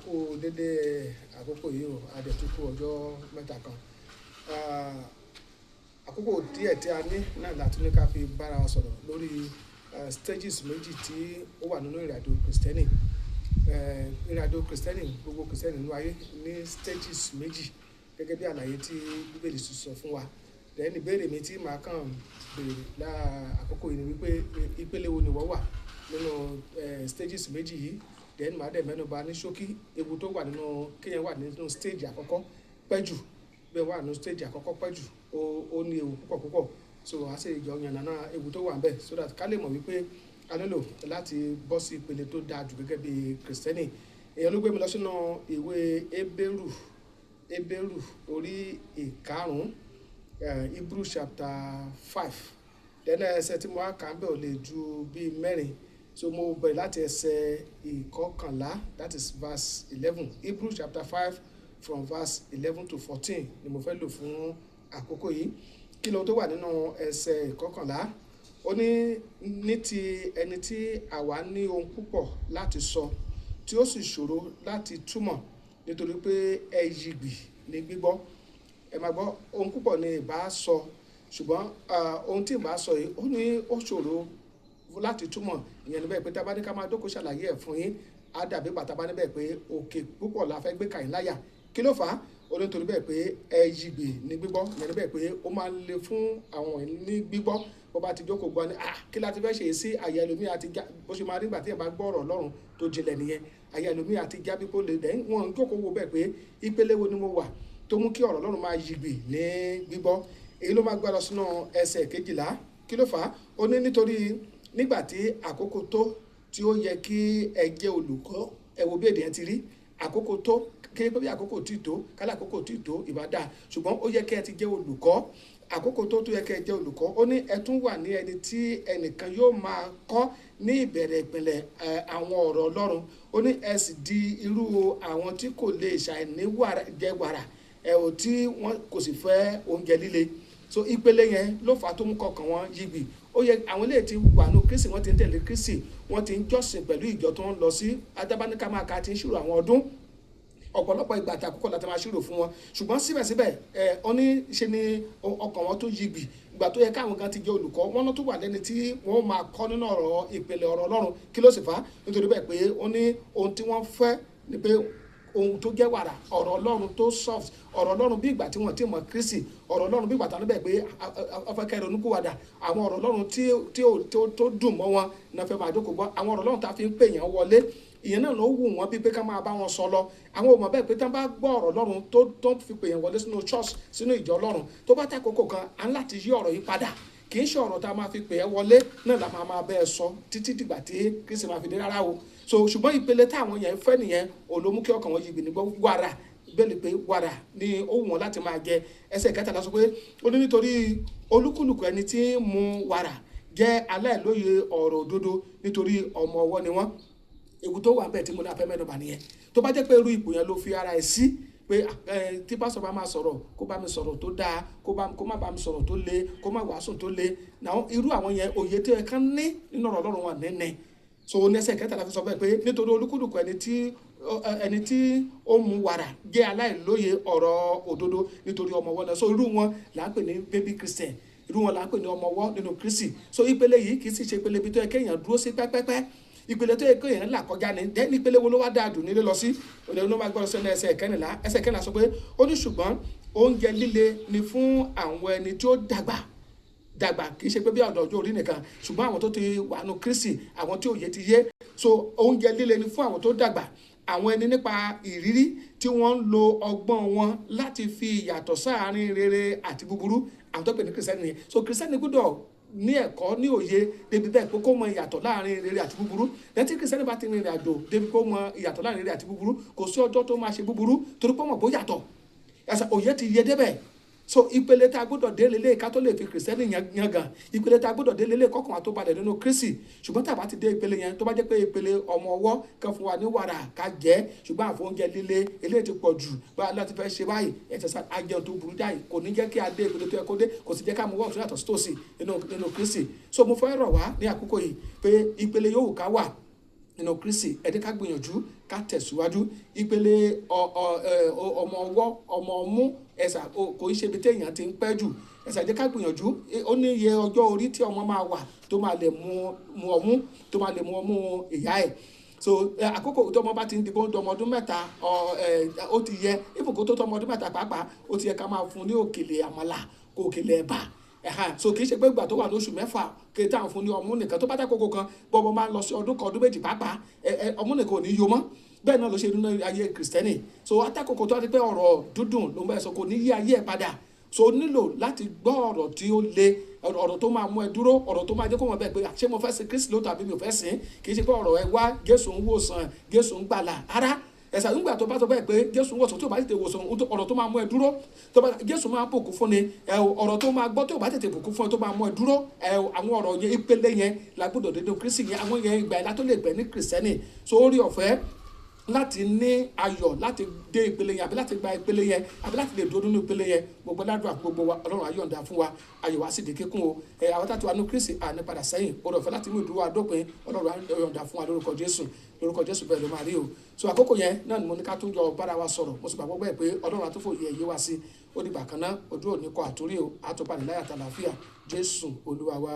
Kú dédé àkókò yìí o, a dẹ̀ tún kú ọjọ́ mẹ́ta kan. Àkókò díẹ̀ tí a ní náà la tún ní ká fi bára wa sọ̀rọ̀ lórí stages méjì tí ó wà nínú ìrìnàjò Kristẹni. Ìrìnàjò Kristẹni, gbogbo Kristẹni nínú ayé ní stages méjì gẹ́gẹ́ bí àlàyé tí Bíbélì sọ fún wa. Then ìbéèrè mi tí màá kàn béèrè lá àkókò yìí ni wípé ìpele wo ni ìwọ wà nínú stages méjì yìí? Then màá dẹ̀ mẹ́nu bà ní ṣókí ewu tó wà nínú kí èèyàn wà nínú stage àkọ́kọ́ pẹ́ jù. Bí ẹ wà nínú stage àkọ́kọ́ pẹ́ jù, ó ní ewu púpọ̀ púpọ̀. So a sì jọ yànnàná ewu tó wà níbẹ̀ so that ká lè mọ̀ wípé a nílò láti bọ́ sí ìpele tó dáa jù gẹ́gẹ́ bí Kristẹni. Ìyẹn ló gbé mi lọ sínú ìwé Hébérù, Hébérù orí ìkarùn-ún, Hebrew chapter 5. Then ẹsẹ̀ tí mo wá kà ń bẹ̀ ò lè ju bí mẹ́rin. So mo bẹ̀rẹ̀ láti ẹsẹ̀ ìkọkànlá, that is verse 11. Hebrew chapter 5 from verse 11 to 14 ni mo fẹ́ lò fún àkókò yìí. Kí ló tó wà nínú ẹsẹ̀ ìkọkànlá? Ó ní, ní ti ẹni tí àwa ní ohun púpọ̀ láti sọ tí ó sì ṣòro láti túmọ̀ nítorí pé ẹ yigbì ní gbígbọ́. Ẹ máa gbọ́, ohun púpọ̀ ni ìbá sọ, ṣùgbọ́n ohun tí ìbá sọ yìí ó ní ó ṣòro láti túmọ̀. Ìyẹn ni bẹ́ẹ̀ pé tí a bá ní ká máa jókòó ṣàlàyé ẹ̀ fún yín, á dàbí ìgbà tí a bá ní bẹ́ẹ̀ pé òkè púpọ̀ la fẹ́ gbé kà yín láyà. Kí ló fà á? Ó ní nítorí bẹ́ẹ̀ pé ẹ yigbì ní gbígbọ́. Ìyẹn ni bẹ́ẹ̀ pé ó máa ń le fún àwọn ní gbígbọ́. Bó bá ti jókòó gbọ́ ni, kí la ti fẹ́ ṣe sí àyà ẹlòmíì àti já, bó ṣe máa rí ìgbà tí ẹ bá gbọ́ ọ̀rọ̀ Ọlọ́run tó jinlẹ̀ nìyẹn. Àyà ẹlòmíì àti já bí kò lè dẹ̀. Wọ́n ń jókòó wo bẹ́ẹ̀ pé ìpele wo ni mo wà tó mú kí ọ̀rọ̀ Ọlọ́run máa yigbì ní gbígbọ́. Èyí ló máa gbé lọ sínú ẹsẹ̀ kejìlá. Kí ló fà á? Ó ní nítorí nígbà tí àkókò tó tí ó yẹ kí ẹ jẹ́ olùkọ́, ẹ wo bí èdè yẹn ti rí. Àkókò tó, kí pé bí àkókò tí tó, ká lè àkókò tí tó, ìbá dà. Ṣùgbọ́n ó yẹ kí ẹ ti jẹ́ olùkọ́. Àkókò tó tó yẹ kí ẹ jẹ́ olùkọ́. Ó ní ẹ tún wà ní ẹni tí ẹnìkan yóò máa kọ́ ní ìbẹ̀rẹ̀ ìpìlẹ̀, àwọn ọ̀rọ̀ Ọlọ́run. Ó ní ẹ sì di irú àwọn tí kò lè ṣàìní wàrà, jẹ wàrà, ẹ ò tí wọ́n kò sì fẹ́ oúnjẹ líle. So ìpele yẹn ló fà á tó mú kọkàn wọn yigbì. Ó yẹ àwọn eléyìí tí wà nínú Kristi, wọ́n ti ń tẹ̀lé Kristi, wọ́n ti ń jọ́sìn pẹ̀lú ìjọ tó ń lọ sí. Adábáníká máa ka ti ń ṣírò àwọn ọdún. Ọ̀pọ̀lọpọ̀ ìgbà àti àkókò láti máa ṣírò fún wọn. Ṣùgbọ́n síbẹ̀síbẹ̀, ó ní ṣe ni ọkàn wọn tó yigbì. Ìgbà tó yẹ káwọn gan ti jẹ́ olùkọ́, wọ́n ló tún wà lẹ́ni tí wọ́n máa kọ́ nínú ọ̀rọ̀ ìpìlẹ̀ ọ̀rọ̀ Ọlọ́run. Kí ló sì fà á? Nítorí bẹ́ẹ̀ pé ó ní ohun tí wọ́n fẹ́ ni pé ohun tó jẹ́ wàrà, ọ̀rọ̀ Ọlọ́run tó soft, ọ̀rọ̀ Ọlọ́run bí ìgbà tí wọ́n ti mọ̀ Kristi, ọ̀rọ̀ Ọlọ́run bí ìgbà tí wọ́n bẹ̀ pé ó fẹ́ kẹ́ ronúpìwàdà, àwọn ọ̀rọ̀ Ọlọ́run tí ó dùn mọ́ wọn náà fẹ́ máa jókòó gbọ́. Àwọn ọ̀rọ̀ Ọlọ́run tí a fi ń pè yàn wọlé, ìyẹn náà ló wù wọ́n bí pé ká máa bá wọn sọ lọ. Àwọn ò mọ̀ bẹ́ẹ̀ pé tí wọ́n bá gbọ́ ọ̀rọ̀ Ọlọ́run tó fi pè yàn wọlé sínú church, sínú ìjọ Ọlọ́run, tó bá tàkókò kan, à ń láti yí ọ̀rọ̀ yìí padà. Kì í ṣe ọ̀rọ̀ tá a máa fi pè é wọlé náà la máa máa bẹ́ ẹ sọ títí dìgbà tí Kristi máa fi dé rárá o. So ṣùgbọ́n ìpele táwọn yẹn fẹ́ nìyẹn, òun ló mú kí ọkàn wọn yigbì nígbọ́ wàrà. Bẹ́ẹ̀ pé wàrà ni ó wù wọ́n láti máa jẹ. Ẹsẹ̀ kẹtàlá sọ pé ó ní nítorí olúkúlùkù ẹni tí ń mu wàrà jẹ́ aláìlóye ọ̀rọ̀ òdodo nítorí ọmọ ọwọ́ ni wọ́n. Ewu tó wà bẹ́ẹ̀ tí mo ní afẹ́ mẹ́nu bà nìyẹn. Tó bá jẹ́ pé irú ipò yẹn ló fi ara ẹ sí pé, tí pásítọ̀ bá máa sọ̀rọ̀, kó bá mi sọ̀rọ̀ tó dáa, kó má bá mi sọ̀rọ̀ tó le, kó má wàásù tó le. Now irú àwọn yẹn òye tí ẹ kàn ní nínú ọ̀rọ̀ Ọlọ́run wà nẹ́nẹ́. So ní ẹsẹ̀ kẹtàlá fi sọ bẹ́ẹ̀ pé nítorí olúkúlùkù ẹni tí ó mu wàrà jẹ́ aláìlóye ọ̀rọ̀ òdodo nítorí ọmọ ọwọ́ náà. So irú wọn là ń pè ní baby Christian. Irú wọn là ń pè ní ọmọ ọwọ́ nínú Kristi. So ìpele yìí kì í sì ṣe ìpele ibi tó yẹ kéèyàn dúró sí pẹ́pẹ́pẹ́. Ìpele tó yẹ kéèyàn là kọjá ni. Then ìpele wo ló wá dáa jù nílé lọ sí? Òní ló máa gbọ́dọ̀ sọ ní ẹsẹ̀ kẹrìnlá. Ẹsẹ̀ kẹrìnlá sọ pé ó ní ṣùgbọ́n oúnjẹ líle ni fún àwọn ẹni tí ó dàgbà. Dàgbà kì í ṣe pé bí ọ̀dọ̀ ọjọ́ orí nìkan, ṣùgbọ́n àwọn tó ti wà nínú Kristi, àwọn tí òye ti yé. So oúnjẹ líle ni fún àwọn tó dàgbà. Àwọn ẹni nípa ìrírí tí wọ́n ń lo ọgbọ́n wọn láti fi ìyàtọ̀ sáàárín rere àti búburú. Àwọn tó pè ní Kristẹni nìyẹn. So Kristẹni gbọ́dọ̀ ní ẹ̀kọ́, ní òye débi bẹ́ẹ̀ pé kó mọ ìyàtọ̀ láàárín rere àti búburú. Lẹ́yìn tí Kristẹni bá ti rìnrìn àjò débi kó mọ ìyàtọ̀ láàárín rere àti búburú, kò sí ọjọ́ tó máa ṣe búburú torí pé ó mọ̀ bó yàtọ̀. Ẹ̀sà òye ti yé débẹ̀. So ìpele tá a gbọ́dọ̀ dé lélẹ̀ ká tó lè fi Kristẹni yangàn. Ìpele tá a gbọ́dọ̀ dé lélẹ̀ kọ́kàn wa tó balẹ̀ nínú Kristi. Ṣùgbọ́n tá a bá ti dé ìpele yẹn, tó bá jẹ́ pé ìpele ọmọ ọwọ́ kan fún wa ní wàrà ká jẹ, ṣùgbọ́n àfọ oúnjẹ líle eléyìí ti pọ̀ jù, bá láti fẹ́ ṣe báyìí, ẹ̀sẹ̀ sá, a jẹun tó burú jáì, kò ní jẹ́ kí a dé ìpele tó yẹ kó dé, kò sì jẹ́ ká mú ọwọ́ ọ̀tún yàtọ̀ sí tòsì nínú Kristi. So mo fẹ́ rọ̀ wá ní àkókò yìí pé ìpele yóò ká wà. Nínú Kristi, ẹ jẹ́ ká gbìyànjú ká tẹ̀síwájú. Ìpele ọmọ ọwọ́, ọmọ ọmú, ẹ̀sà kò í ṣe ibi téèyàn ti ń pẹ́ jù. Ẹ̀sà, jẹ́ ká gbìyànjú. Ó ní iye ọjọ́ orí tí ọmọ máa wà tó máa lè mu ọmú, tó máa lè mu ọmú ìyá ẹ̀. So àkókò tó ọmọ bá ti ń di bó ń dọmọ ọdún 3, ó ti yẹ ibùkún tó tọmọ ọdún 3 pàápàá, ó ti yẹ ká máa fún ní òkèlè àmàlà, òkèlè ẹ̀bà. So kì í ṣe pé ìgbà tó wà lóṣù 6 kí tá à ń fún ní ọmú nìkan. Tó bá dá kókó kan, bọ́mọ máa ń lọ sí ọdún 1, ọdún 2 pàápàá, ọmú nìkan ò ní yó mọ́. Bẹ́ẹ̀ náà ló ṣe nínú ayé Kìrìsìtẹ́nì. So atákòókò tó wá di pé ọ̀rọ̀ dúdùn ló ń bá ẹ sọ, kò ní yí ayé ẹ padà. So o nílò láti gbọ́ ọ̀rọ̀ tí ó le, ọ̀rọ̀ tó máa mú ẹ dúró, ọ̀rọ̀ tó máa jẹ́ kó mọ̀ bẹ́ẹ̀ pé ṣé mo fẹ́ sin Kristi lóòótọ́ àbí mi ò fẹ́ sìn. Kì í ṣe pé ọ̀rọ̀ ẹ wá Jésù ń wòsàn, Jésù ń gbàlà, rárá. Ẹ̀sà nígbà tó bá sọ bẹ́ẹ̀ pé Jésù ń wòsàn, tí ò bá tètè wòsàn, ọ̀rọ̀ tó máa mú ẹ dúró, tó bá Jésù máa bùkún fún ni, ọ̀rọ̀ tó máa gbọ́ tí ò bá tètè bùkún fún ẹ tó máa mú ẹ dúró, àwọn ọ̀rọ̀ yẹn, ìpele yẹn la gbọ́dọ̀ dédé Kristi yẹn, àwọn yẹn ìgbà yẹn la tó lè gbẹ ní Kìrìsìtẹ́nì. So orí ọ̀fẹ́ láti ní ayọ̀ láti dé ìpele yẹn, àbí láti gba ìpele yẹn, àbí láti lè dúró nínú ìpele yẹn, gbogbo ládùúgbò gbogbo wa, Ọlọ́run á yọ̀ǹda fún wa, ayọ̀ wa sì di kíkún o. Àwọn tá ti wà nínú Kristi à ní padà sẹ́yìn. Oore ọ̀fẹ́ láti mú ìdúró wa dópin, Ọlọ́run á yọ̀ǹda fún wa lórúkọ Jésù. Lórúkọ Jésù bẹ́ẹ̀ ló máa rí o. So àkókò yẹn náà ni mo ní ká tún jọ bára wa sọ̀rọ̀. Mo sì gbàgbọ́ bẹ́ẹ̀ pé Ọlọ́run á tún fòye ẹ̀yẹ wa sí. Ó dìgbà kan náà, ojú ò ní kọ àtúrí o, á tún padà láyà tàlàáfíà. Jésù Olúwa wa.